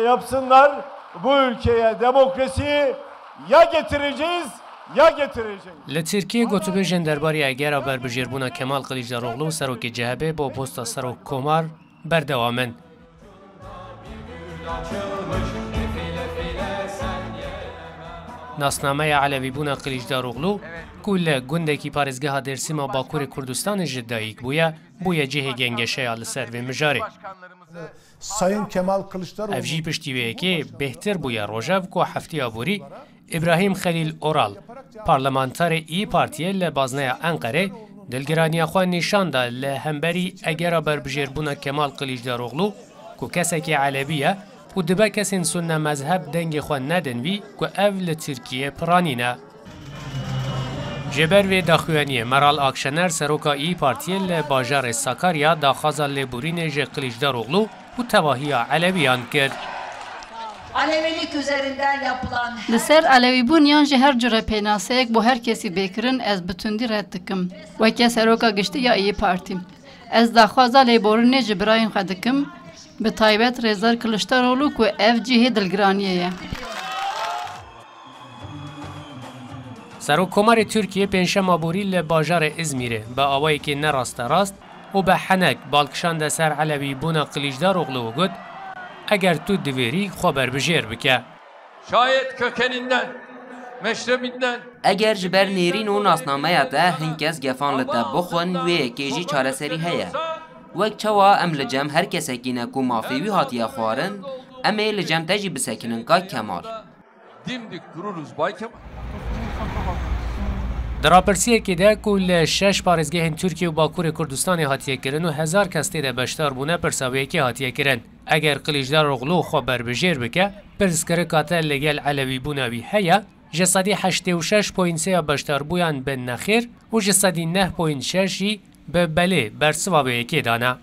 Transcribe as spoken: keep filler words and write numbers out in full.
Yapsınlar, bu ülkeye demokrasiyi ya getireceğiz, ya getireceğiz. Li Tirkiyê gotûbêjên derbarê egera berbijêrbûna Kemal Kiliçdaroglu û serokê C H P bo posta serok komar berdewam in. Nasnameya Elewîbûna Kiliçdaroglu, ku li gundekî parêzgeha Dêrsîma Bakurê Kurdistanê ji dayik bûye, bûye cihê gengeşeya li ser vê mijarê. Sayın Kemal Kılıçdaroğlu. Ev jî piştî wê yekê bêhtir bûye rojev ku heftiya borî Îbrahîm Xelîl Oral, parlamenterê İYİ Partiyê li bazneya Enqerê, dilgiraniya xwe nîşan da li hemberî egera berbijêrbûna Kemal Kiliçdaroglu, ku kesekî Elewî ye û dibe kesên sunne mezheb dengê xwe nedin wî, ku ev li Tirkiyê piranî ne. Ji ber vê daxuyaniyê Meral Akşener, seroka İYİ Partiyê li bajarê Sakarya, daxwaza lêborînê ji Kiliçdaroglu û tevahiya Elewiyan kir. Alevilik üzerinden yapılan Li ser Elewîbûn yan jî her cure pênaseyek bo her kesî bê kirin, ez bi tundî red dikim. Weke seroka giştî ya İYİ Partî, ez daxwaza lêborînê ji birayên xwe dikim, bi taybet Rêzdar Kiliçdaroglu ku ev cihê dilgiraniyê ye. Serokkomarê Tirkiyê pêncşema borî li bajarê Îzmîrê bi awayekî ne rasterast û bi henek bal kişande ser Elewîbûna Kiliçdaroglu û got, eger tu divêrî xwe berbijêr bike. Şayet kökeninden, meşrebinden Eger ji ber nêrîn û nasnameya te hin kes gefan li te bixwin, wê yekê jî çareserî heye. Wek çawa em li cem her kesekî ne ku mafê wî hatiye xwarin, em ê li cem te jî bisekinin, Kak Kemal. Dimdik dururuz Bay Kemal. Di rapirsiyekê de ku li şeş parêzgehên Tirkiye û Bakurê Kurdistanê hatiye kirin û hezar kes tê de beşdar bûne, pirsa wê yekê hatiye kirin. Eger Kiliçdaroglu xwe berbijêr bike, pirsgirêka te li gel Elewîbûna wî heye, ji sedî heştê û şeş point sê ya beşdarbûyan bi nexêr û ji sedî neh point şeş jî bi belê bersiva vê yekê dane.